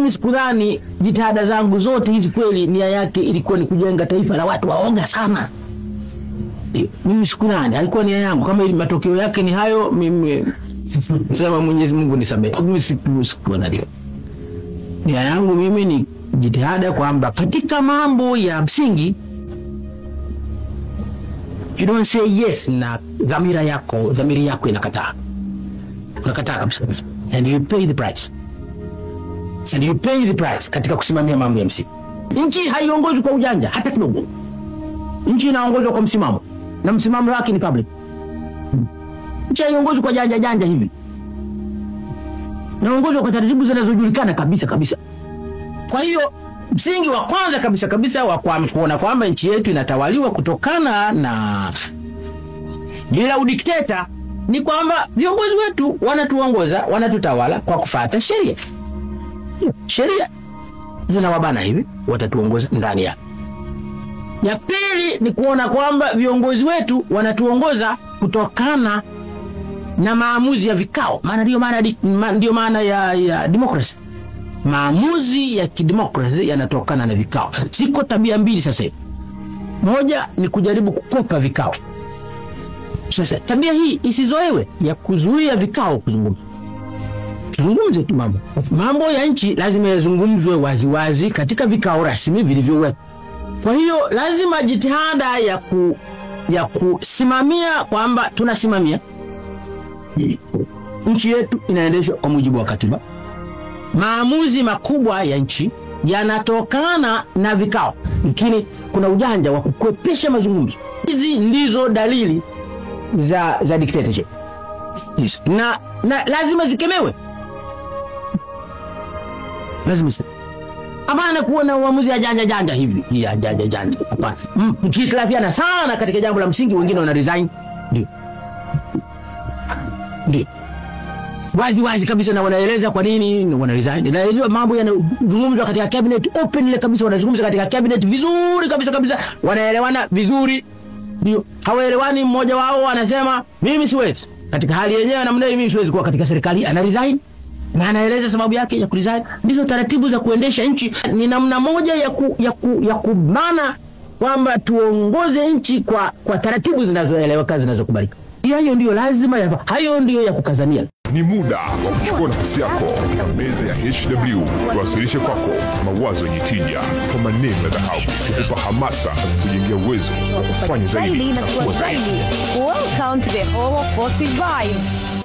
Mimi sikudhani jitihada zangu zote hizi kweli nia yake ilikuwa ni kujenga taifa la watu waoga sana. Mimi sikudhani, alikuwa nia yangu. Kama ili matokeo yake ni hayo, mimi sema Mwenyezi Mungu nisamehe. Mimi sikuwa na nia yangu mimi ni jitihada kwamba katika mambo ya msingi you don't say yes na dhamira yako, dhamiri yako inakataa. Unakataa kabisa. And you pay the price. And you pay the price katika kusimamia mambo ya msingi. Nchi haiongozwi kwa ujanja hata kidogo. Nchi inaongozwa kwa msimamo, na msimamo wake ni public. Nchi haiongozwi kwa janja janja hivi. Inaongozwa kwa taratibu zinazojulikana kabisa kabisa. Kwa hiyo msingi wa kwanza kabisa kabisa wa kuona kwamba nchi yetu inatawaliwa kutokana na bila udikteta ni kwamba viongozi wetu wanatuongoza, wanatutawala kwa kufuata sheria. Sheria zinawabana hivi, watatuongoza ndani ya. Ya pili ni kuona kwamba viongozi wetu wanatuongoza kutokana na maamuzi ya vikao. Maana ndio maana ya demokrasi. Maamuzi ya kidemokrasia yanatokana na vikao. Ziko tabia mbili sasa hivi. Moja ni kujaribu kukopa vikao. Sasa tabia hii isizoewe ya kuzuia vikao kuzungumza. Tuzungumze tu mambo. Mambo ya nchi lazima yazungumzwe waziwazi katika vikao rasmi vilivyowekwa. Kwa hiyo lazima jitihada ya kusimamia kwamba tunasimamia nchi yetu inaendeshwa kwa mujibu wa katiba. Maamuzi makubwa ya nchi yanatokana na vikao, lakini kuna ujanja wa kukwepesha mazungumzo. Hizi ndizo dalili za dictatorship. Yes. Na lazima zikemewe. Lazima zikemewe. Hapana kuwa na uamuzi ya janja janja hivi. Ya janja janja. Hapana. Mkihitilafiana sana katika jambo la msingi, wengine wana resign. Ndio. Ndio. Wazi wazi kabisa, na wanaeleza kwa nini wana resign. Na hiyo mambo yanazungumzwa katika cabinet openly kabisa, wanazungumza katika cabinet vizuri kabisa kabisa, wanaelewana vizuri. Ndio. Hawaelewani, mmoja wao anasema mimi siwezi. Katika hali yenyewe namna hiyo mimi siwezi kuwa katika serikali, ana resign. Na anaeleza sababu yake ya kuresign. Ndizo taratibu za kuendesha nchi. Ni namna moja ya kubana kwamba tuongoze nchi kwa taratibu zinazoeleweka, zinazokubalika. Hayo ndio lazima, hayo ndio ya kukazania. Ni muda wa kuchukua nafasi yako katika meza ya HW, tuwasilishe kwako mawazo yenye tija kwa maneno ya dhahabu, kukupa hamasa, kujengea uwezo wa kufanya zaidi na kuwa zaidi. Welcome to the Hall of Positive Vibes.